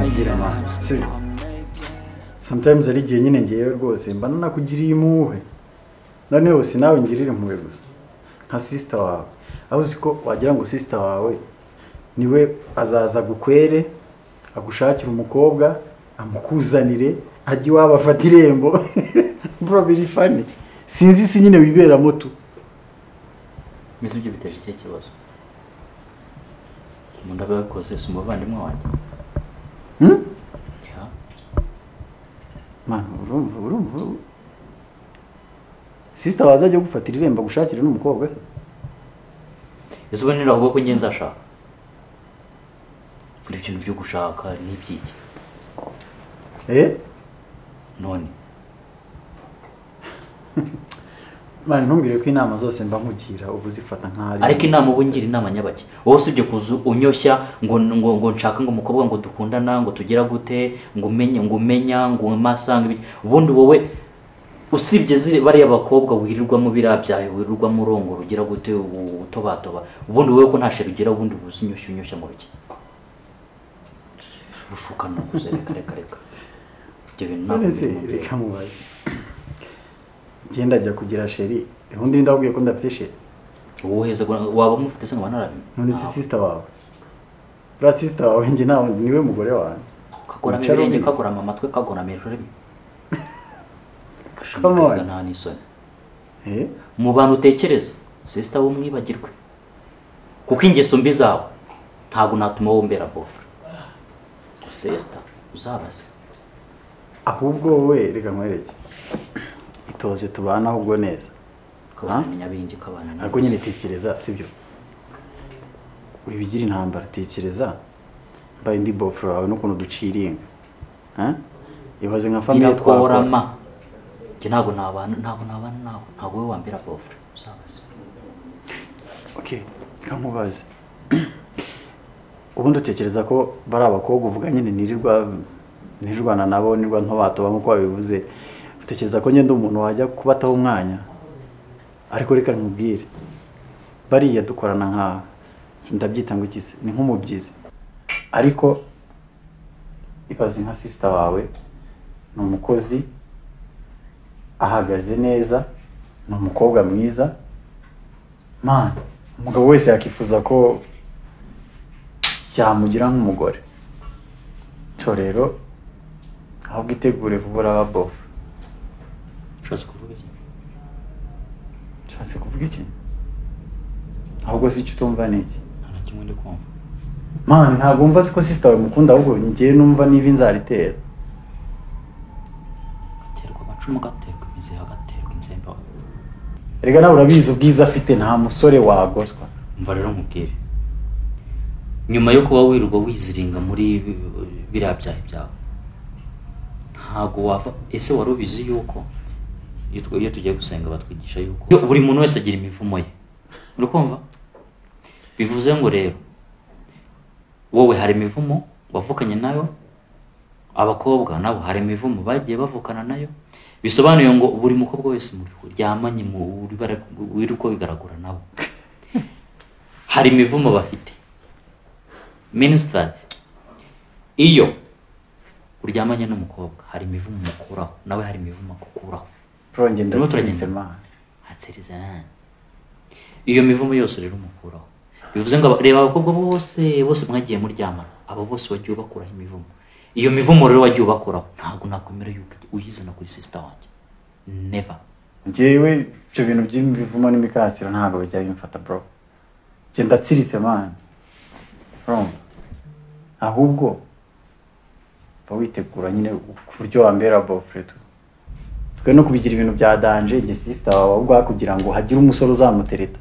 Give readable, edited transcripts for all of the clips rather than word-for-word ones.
Nkayigira man. Si. Sometimes ari igihe nyine ngewe rwose mba nanakugiriye impuhwe. Noneho si nawe ngirira impuhwe gusa. Nka sister wawe. Aho uzi ko wagira ngo sister wawe niwe azaza gukwere, agushakira umukobwa, amukuzanire, ajye iwabo afata irembo. Bro biri funny. Sinzi si nyine wiberamo tu. Mbese ibyo biteje ikihe kibazo? Umuntu aba yabikoze si umuvandimwe wanjye. Hmm? Yeah. Man, urumva. Sister waza ajya gufatira irembo agushakire n'umukobwa se? Ese ubu niravuga ko njye nzashaka? Buri bintu byo gushaka ni ibyiki? Eh? None. Man, ntumbwire ko inama zose mba nkugira ubu zifata nk'ari. Ariko inama ubu ngira inama nyabaki. Wowe usibye kuza unyoshya ngo nshaka ngo umukobwa ngo dukundana ngo tugira gute ngo umenye ngo umenya ngo masanga ibiki. Ubundi wowe usibye bariya bakobwa wirirwamo birabyaye wirirwamo urongora ugira gute utobatoba. Ubundi wowe ko nta sheri ugira ubundi buzi unyoshya mu biki. Ushukana kuze reka reka reka. Ibyo bintu ntabwo reka mubaze. Ngenda ajya kugira sheri, ubundi ndabwiye ko ndafite sheri. Wowe heza waba mufite se ngo narabi? None si sister wawe. Bra sister wawe nge nawe niwe mugore wawe. Kagora ibirenge kagora amatwi kagora hejuru. Come on. Nta nisoni. Eh? Mu bantu utekereza sister wumwibagirwe. Kuko ingeso mbi zawe ntago natuma wombera bofre. Sister uzabaze. Ahubwo wowe reka nkwereke. Itoze tubana ahubwo neza. Kabana nyabingi kabana neza. Ariko nyine tekereza sibyo? Uri bigira intambara tekereza mbaye ndi bofre wawe n'ukuntu duciringa. Ha? Ibaze nka famille twakorama. Nge ntago nabana nawe ntago wowe wambera bofre uzabaze. Okay, kamubaze. Ubundi utekereza ko bari abakobwa uvuga nyine nirirwana nabo nirwa ntobatoba nkuko babivuze. Utekereza ko ngende umuntu wajya kubataho umwanya? Ariko reka nkubwire. Bariya dukorana nka ndabyita ngo iki se ni nk'umubyizi. Ariko ibaze nka sister wawe ni umukozi ahagaze neza, ni umukobwa mwiza. Man, umugabo wese yakifuza ko yamugira nk'umugore. So rero ahubwo itegure vuba uraba bofre. Ushatse kuvuga iki? Ushatse kuvuga iki? Ahubwo si icyo utumva ni iki? Nta na kimwe ndi kumva. Man, ntabwo wumva ko sister wawe mukunda ahubwo njye numva niba inzaritera. Gaterwa amacumu gaterwa imizi gaterwa inzembe. Erega nawe urabizi ubwiza afite nta musore wagoswa. Umva rero nkubwire. Nyuma yo kuba wirirwa wiziringa muri biriya byaha byawe ntago wava. Ese wari ubizi yuko iyo tugiye gusenga batwigisha yuko buri muntu wese agira imivumo ye? Uri kumva? Bivuze ngo rero wowe hari imivumo wavukanye nayo, abakobwa nabo hari imivumo bagiye bavukana nayo. Bisobanuye ngo buri mukobwa wese ryamanye mu wirirwa bigaragura nabo hari imivumo bafite. Means that iyo uryamanye n'umukobwa hari imivumo mukuraho nawe hari imivumo akukuraho. Bro ngenda ndatsiritse man. Atsiriza. Iyo mivumo yose rero umukuraho. Bivuze ngo reba abakobwa bose mwagiye muryamana, abo bose wagiye ubakuraho imivumo. Iyo mivumo rero wagiye ubakuraho ntago nakwemera yuko uyizana kuri sister wanjye. Never. Njyewe ibyo bintu by'imivumo n'imikasiro ntago bijya bimfata bro. Nge ndatsiritse man. Bro. Ahubwo ba witegura nyine ku buryo wambera bofre tu. Twe no kubigira ibintu bya danger nge sister wawe ubwo kugira ngo hagire umusore uzamutereta.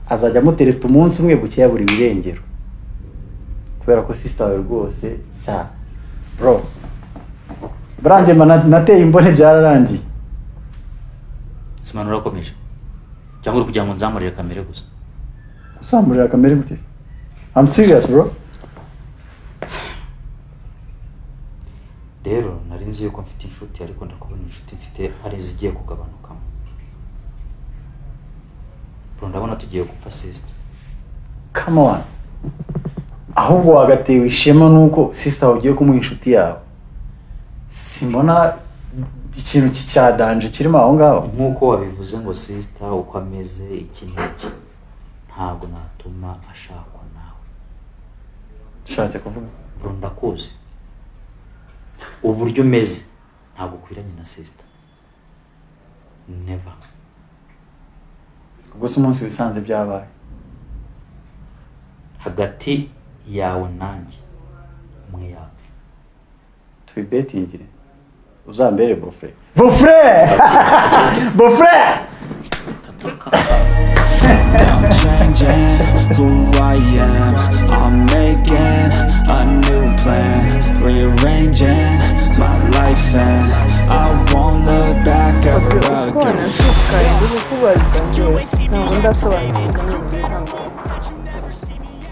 Azajya amutereta umunsi umwe bukeya buri birengero. Kubera ko sister wawe rwose cya bro. Brange nateye imbone byararangiye. Simana urakomeje. Cyangwa uri kugira ngo nzamurire kamere gusa. Uzamurira kamere gute? I'm serious bro. Rero nari nzi yuko mfite inshuti ariko ndakubona inshuti mfite hari izigiye kugabanukamo. Bro ndabona tugiye gupfa sister. Come on. Ahubwo wagatewe ishema nuko sister ugiye kumuha inshuti yawe. Simbona ikintu cyadanje kirimo aho ngaho. Nkuko wabivuze ngo sister uko ameze iki n'iki, ntabwo natuma ashakwa nawe. Ushatse kuvuga? Bro, ndakuzi uburyo umeze, ntabwo ukwiranye na sister. Never. Ubwo se umunsi wisanze byabaye hagati yawe nanjye, umwe yapfa. Tubibetingire, uzambere bofre. Bofre! Bofre! I'm changing who I am. I'm making a new plan, rearranging my life, and I won't look back ever again.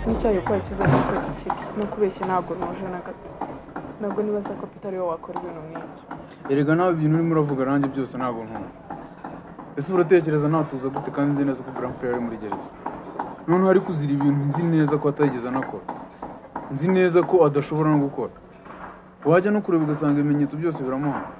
Nicyayi gukora cyiza kuko kikiri no kubeshya ntabwo ntuje na gato. Ntabwo nibaza ko Peter ariwe wakora ibintu nk'ibyo. Erega nawe ibintu urimo uravuga nanjye byose ntabwo ntumva. Ese uratekereza natuza gute kandi nzi neza ko Grand Frère ari muri gereza? Noneho ari kuzira ibintu nzi neza ko atageze anakora, nzi neza ko adashobora no gukora. Wajya no kureba ugasanga ibimenyetso byose biramuhama.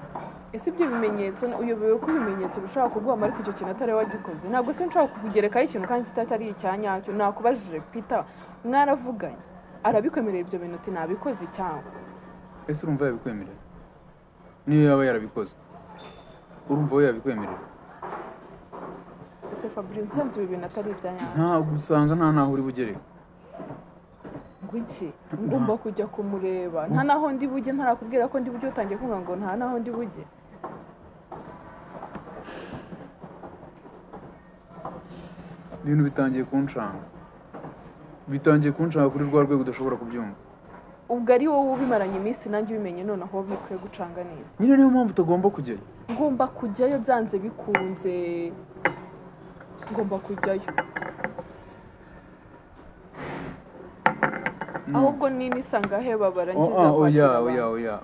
Ese ibyo bimenyetso uyobewe ko ibimenyetso bishobora kuguhama ariko icyo kintu atari wagikoze? Ntabwo se nshobora kukugerekaho ikintu kandi kitari icya nyacyo. Nakubajije Peter, mwaravuganye, arabikwemerera ibyo bintu uti nabikoze cyangwa? Ese urumva yabikwemerera? Niyo yaba yarabikoze, urumva we yabikwemerera? Ese Fabrice, nsanze ibi bintu atari ibya nyabyo. Ntabwo usanga nta naho uri bugereka. Ngwiki ngomba kujya kumureba, nta naho ndi bujye, ntarakubwira ko ndi bujye, utangiye kuvuga ngo nta naho ndi bujye. Ibintu bitangiye kunshanga, bitangiye kunshanga kuri rwa rwego udashobora kubyumva. Ubwo ari wowe ubimaranye iminsi nanjye ubimenye noneho bikwiye gucanga neza. Nyine niyo mpamvu utagomba kujyayo. Ngomba kujyayo byanze bikunze, ngomba kujyayo. Ahubwo ni nisanga he babarangiza kwakira. Oya oya oya,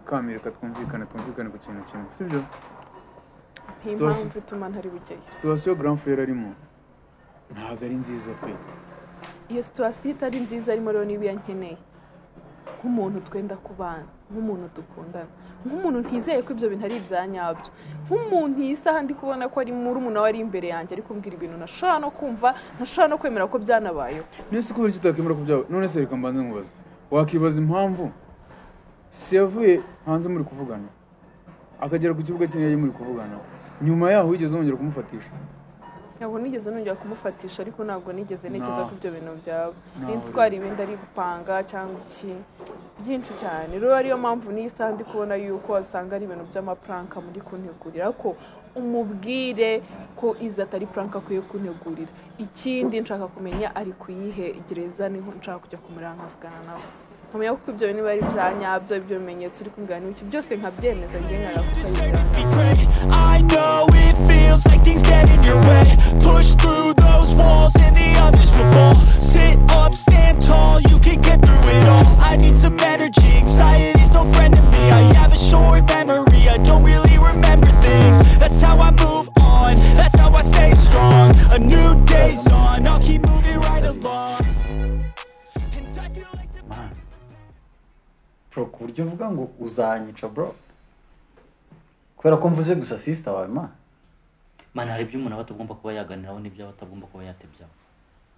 Kamira, twumvikane ku kintu kimwe, sibyo? Impamvu ituma ntari bujyayo, situation Grand Frère arimo ntabwo ari nziza pe. Iyo situation itari nziza arimo rero niba yankeneye nk'umuntu twenda kubana, nk'umuntu dukundana, nk'umuntu ntizeye ko ibyo bintu ari ibya nyabyo, nk'umuntu iyi saha ndi kubona ko ari murumuna we ari imbere yanjye ari kumbwira ibintu ntashobora no kumva, ntashobora no kwemera ko byanabayeho. Nese kubera iki utakemera ko byabaye? None se reka mbanze nkubaze, wakibaza impamvu si yavuye hanze muri kuvugana akagera ku kibuga cy'indege muri kuvugana, nyuma yaho wigeze wongera kumufatisha? Ntabwo nigeze nongera kumufatisha, ariko ntabwo nigeze ntekereza ko ibyo bintu byaba. Nitwara ibindi ari gupanga cyangwa iki byinshi cyane. Rero ariyo mpamvu n'iyi saha ndi kubona yuko wasanga ari ibintu by'amapranka muri kuntegurira, ko umubwire ko izi atari pranka akwiye kuntegurira. Ikindi nshaka kumenya ari kuyihe gereza, niho nshaka kujya kumureba nkavugana nawe, nkamenya ko ibyo bintu ari ibya nyabyo, ibyo bimenyetso uri kumbwira n'iki byose nkabyemeza njye nkarakukayibwira. I know it feels like things get in your way. Push through those walls and the others will fall. Sit up, stand tall, you can get through it all. I need some energy, anxiety's no friend to me. I have a short memory, I don't really remember things. That's how I move on, that's how I stay strong. A new day's on, I'll keep moving right along. And I feel like the Man, bro, ku buryo uvuga ngo uzanyica bro kubera ko mvuze gusa sister wawe man. Man, hari ibyo umuntu aba atagomba kuba yaganiraho n'ibyo aba atagomba kuba yatebyaho.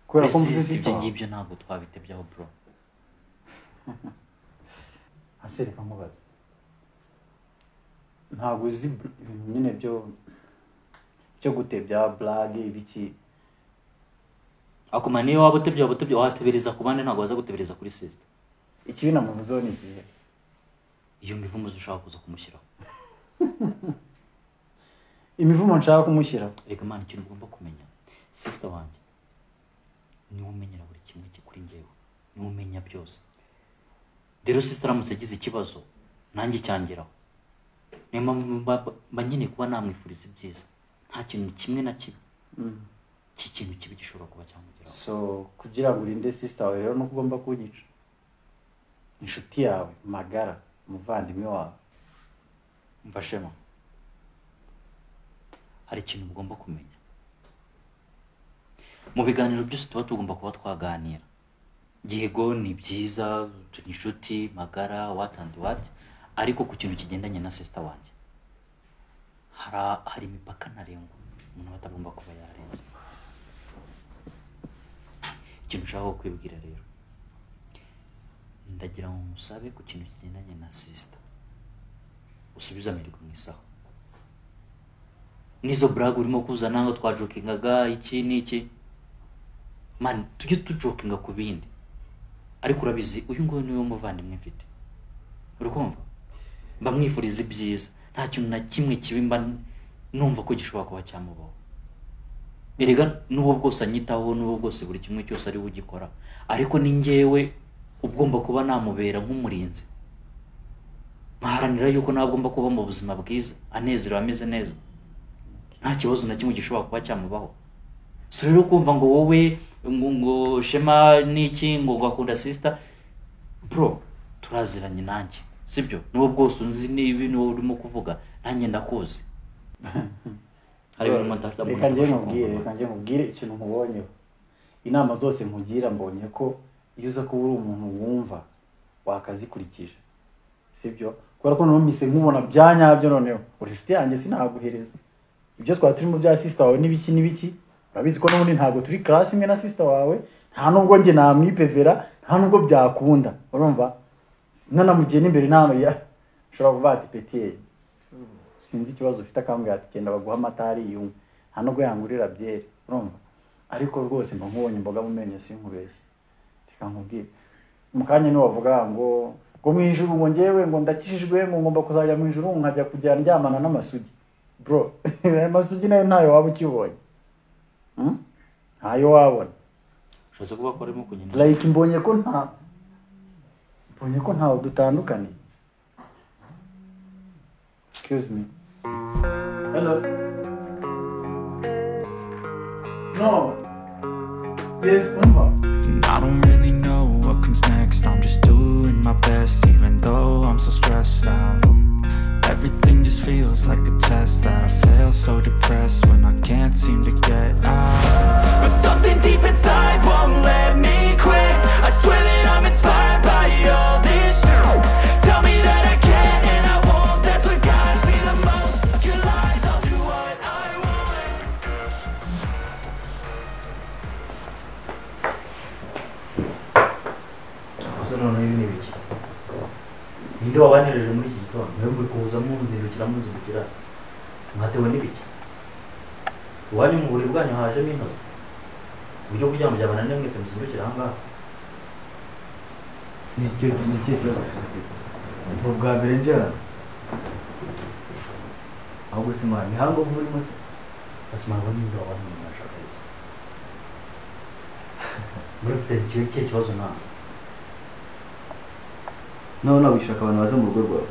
Kubera ko mvuze sister ibyo wawe ngibyo ntabwo twabitebyaho bro. Ase reka nkubaze, ntabwo uzi ibintu nyine byo gutebya blague ibiki? Ako man, niyo waba utebya watebereza ku bandi, ntabwo waza gutebereza kuri sister. Ikibi namuvuzeho ni ikihe? Iyo mivumo ushaka kuza kumushyiraho. Imivumo nshaka kumushyiraho? Reka man, ikintu ugomba kumenya, sister wanjye niwe umenyera buri kimwe kuri njyewe, niwe umenya byose. Rero sister aramutse agize ikibazo nanjye cyangeraho. Niyo mpamvu mba nkeneye kuba namwifuriza ibyiza, nta kintu kimwe na kimwe cy'ikintu kibi gishobora kuba cyamugeraho. So kugira ngo urinde sister wawe rero nuko ugomba kunyica, inshuti yawe magara, umuvandimwe wawe. Mfashemo, hari ikintu ugomba kumenya. Mu biganiro byose tuba tugomba kuba twaganira, Yego ni byiza turi inshuti magara what and what, ariko ku kintu kigendanye na sister wanjye hari imipaka ntarengwa umuntu aba atagomba kuba yarenze. Ikintu nshaka kukwibwira rero, ndagira ngo musabe ku kintu kigendanye na sister usubize amerwe mu isaho. Nizo brag urimo kuzana ngo twajokingaga iki n'iki, man tujye tujokinga ku bindi, ariko urabizi uyu nguyu niwe muvandimwe mfite, uri kumva mba mwifuriza ibyiza, nta kintu na kimwe kibi mba numva ko gishobora kuba cyamubaho. Erega n'ubu bwose anyitaho, n'ubu bwose buri kimwe cyose ari we ugikora, ariko ni njyewe ugomba kuba namubera nk'umurinzi, nkaharanira yuko nawe agomba kuba mu buzima bwiza, anezerewe, ameze neza, nta kibazo na kimwe gishobora kuba cyamubaho. So rero kumva ngo wowe ngo Shema n'iki ngo ngakunda sister, bro turaziranye nanjye, sibyo? N'ubu bwose unzi n'ibi n'uwo urimo kuvuga nanjye ndakuzi. Hari ibintu reka njye nkubwire ikintu nkubonyeho. Inama zose nkugira mbonye ko iyo uza kuba uri umuntu wumva wakazikurikije, sibyo? Kubera ko numvise nkubona bya nyabyo, noneho uri inshuti yanjye sinaguhereza ibyo twari turimo bya sister wawe n'ibiki n'ibiki. Urabizi ko n'ubundi ntabwo turi class imwe na sister wawe, nta nubwo njye namwipevera, nta nubwo byakunda, urumva? Nanamugiye n'imbere nta ya ushobora kuvuga ati petit sinzi ikibazo ufite, akambwira ati genda baguha amata hariya unywe, nta nubwo yangurira byeri, urumva? Ariko rwose mba nkubonye imboga mu menyo sinkubeshye. Reka nkubwire, mu kanya niwavuga ngo mu ijuru ngo njyewe ngo ndakijijwe ngo ngomba kuzajya mu ijuru nkajya kujya ndyamana n'amasugi, bro amasugi nayo ntayo waba ukibonye, ntayo wabona. Ushatse kuvuga ko arimo kunyina? Like mbonye ko ntawe dutandukanye. Excuse me. Hello. No. Yes, umva. I don't really know what comes next. I'm just doing my best, even though I'm so stressed out. Everything just feels like a test that I fail, so depressed when I can't seem to get out. But something deep inside won't let me quit. I swear that I'm inspired by all this shit. Tell me that I can and I won't. That's what guides me the most. Fuck your lies, I'll do what I want. Noneho ibi ni ibiki? Ninde wabanereje muri iki gitondo? Niwe muri kuza munzindukira mwatewe n'ibiki? Iwanyu mu buriri bwanyu hajemo intozi, uburyo kugira ngo byabananire mwese muzindukire aha ngaha. Ni ikihe kibazo ufite? Ni ubwa mbere nje hano? Ahubwo se mwana, ni hangover urimo se? Basi ninde wabanereje mwashaka iki? Muri ufite ikihe kibazo nawe? Nawe ntabwo ushaka abantu baza mu rugo rwawe.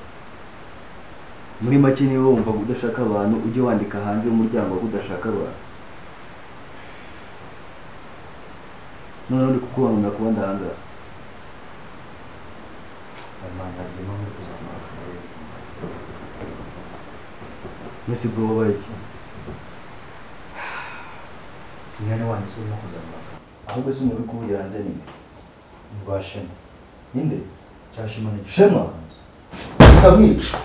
Muri make niba wumva udashaka abantu ujye wandika hanze y'umuryango ko udashaka abantu. Noneho ndi kukubangamira kuba ndahangaha. Mbese bro wabaye iki? Sinyane wanjye se urimo kuzamura. Ahubwo se umuntu uri kuvugira hanze ni nde? Rwa Shema. Ninde? Shema ni Shema? Ukamwica.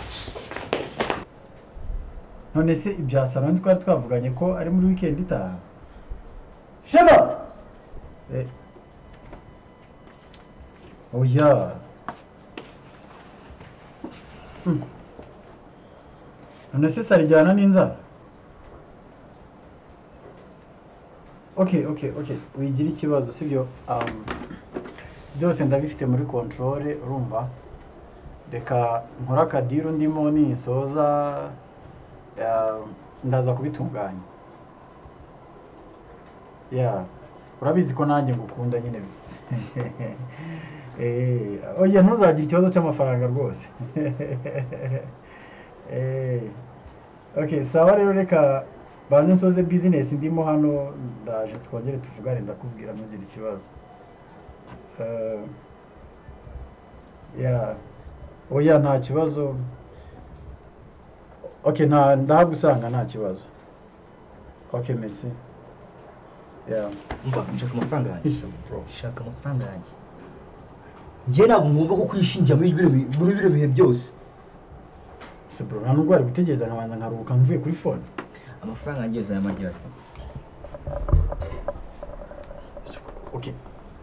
None se ibya salon twari twavuganye ko ari muri weekend itaha? Shema! Oya. None se sarijyana n'inzara? Okay. Wigira ikibazo sibyo? Byose ndabifite muri control, urumva? Reka nkora akadiru ndimo ninsoza ndaza kubitunganya. Yeah. Urabizi ko nanjye ngukunda nyine bize. Oya ntuzagira ikibazo cy'amafaranga rwose. Okay, sawa rero reka banze nsoze business ndimo hano, ndaje twongere tuvugane ndakubwira ntugire ikibazo. Yeah. Oya nta kibazo. Okay, ndahagusanga nta kibazo. Okay, merci. Yeah. Umva, nshaka amafaranga yanjye. Shaka amafaranga yanjye. Njye ntabwo ngomba kukwishingira muri bino bihe byose. Se bro, nta nubwo wari gutegereza nkabanza nkaruhuka mvuye kuri phone. Amafaranga ngeze aya maryari. Okay.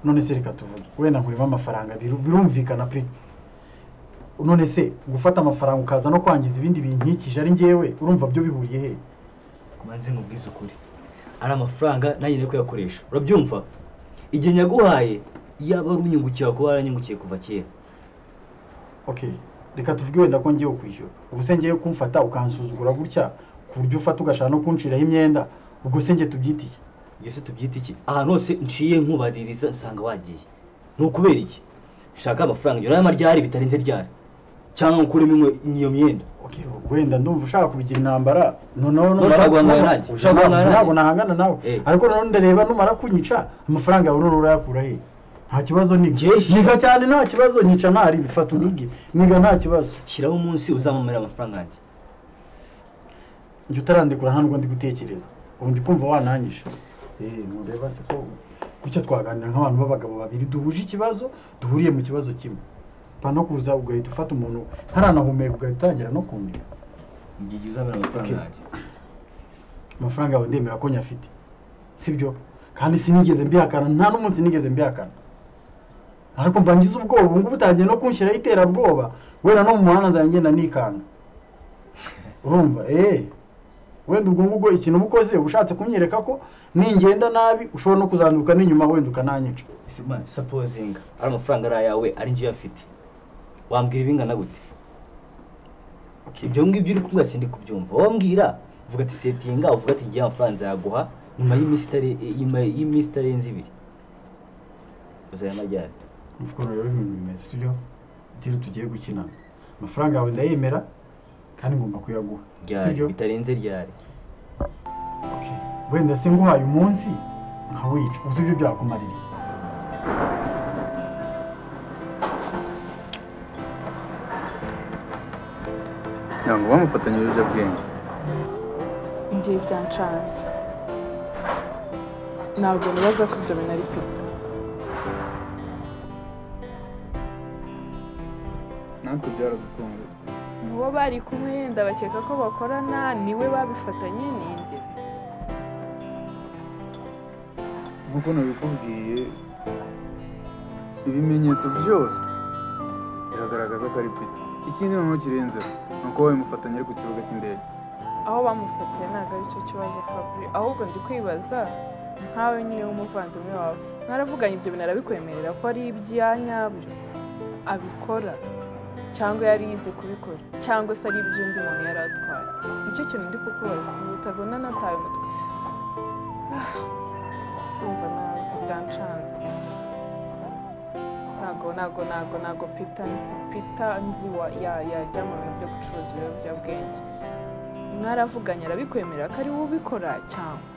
None se reka tuvuge. Wenda nkurimo amafaranga birumvikana pe. None se gufata amafaranga ukaza no kwangiza ibindi binkikije ari njyewe urumva byo bihuriye he? Kubanze ngubwize ukuri. Ari amafaranga nanjye nari kuyakoresha. Urabyumva? Igihe nyaguhaye yaba ari unyungukiye kuba yaranyungukiye kuva kera. Okay. Reka tuvuge wenda ko ngiye kwishyura. Ubu se ngiye kumfata ukansuzugura gutya ku buryo ufata ugashaka no kunshiraho imyenda, ubwo se ngiye tubyitiye? Ngiye se tubyita iki? Ahantu hose nciye nkubaririza nsanga wagiye. Ni ukubera iki? Nshaka amafaranga njye n'amaryari bitarenze ryari. Cyangwa nkuremo iyo myenda. Okay, wenda ndumva ushaka kubigira intambara. Noneho ushaka guhangana nanjye. Ushaka guhangana ntabwo nahangana nawe. Ariko noneho ndareba numara kunyica amafaranga yawe noneho urayakura he? Nta kibazo niga cyane nta kibazo nyica ntari bifata unige. Niga nta kibazo. Shyiraho umunsi uzamamara amafaranga yanjye. Njye utarandekura nta nubwo ndi gutekereza. Ubu ndi kumva wananyishe. Nureba se ko gutya twaganira nk'abantu b'abagabo babiri duhuje ikibazo, duhuriye mu kibazo kimwe. Pano kuza ugahita ufata umuntu ntaranahumeka ugahita utangira no kumira. Ngiye uzamara amafaranga yanjye. Amafaranga yawe ndemera ko nyafite. Sibyo? Kandi sinigeze mbihakana, nta n'umunsi nigeze mbihakana. Ariko mbangiza ubwoba ubu ngubu utangiye no kunshyiraho iterabwoba, wenda no mu muhanda nzajya ngenda nikanga. Urumva? Wenda ubwo ngubwo ikintu uba ukoze ushatse kumwereka ko ningenda nabi ushobora no kuzanduka n'inyuma wenda ukananyica. Supposing ari amafaranga ari ayawe ari njye uyafite. Wambwira ibingana gute? Okay. Ibyo ngibyo uri kumbwira sindi kubyumva. Wambwira uvuga ati setinga, uvuga ati ngiye amafaranga nzayaguha nyuma y'iminsi itarenze ibiri. Uzayamajyana. Mvuko rero ibintu bimeze sibyo? Diri tugiye gukina. Amafaranga yawe ndayemera kandi ngomba kuyaguha. Sibyo? Bitarenze ryari. Okay. Wenda se nguhaye umunsi nkawica. Uzi ibyo byakumaririye. Ntabwo bamufatanya ibiyobyabwenge. Ngiye byancanze. Ntabwo nibaza ko ibyo bintu ari Peter. Natwe byaradutunguye. Uwo bari kumwe yenda bakeka ko bakorana niwe babifatanye ninde? Nkuko nabikubwiye ibimenyetso byose biragaragaza ko ari Peter. Ikindi noneho kirenzeho ni uko babimufatanye ari ku kibuga cy'indege. Aho bamufatiye ntabwo ari cyo kibazo Fabri, ahubwo ndi kwibaza nkawe nyine w'umuvandimwe wawe mwaravuganye ibyo bintu arabikwemerera ko ari ibyanyabyo abikora cyangwa yari yize kubikora cyangwa se ari iby'undi muntu yari atwaye. Nicyo kintu ndi kukubaza ubu utabona nataye umutwe. Ndumva nazi byancanze. Ntago Peter nzi. Peter nzi yajya mu bintu byo gucuruza ibiyobyabwenge. Mwaravuganye arabikwemerera ko ari wowe ubikora cyangwa?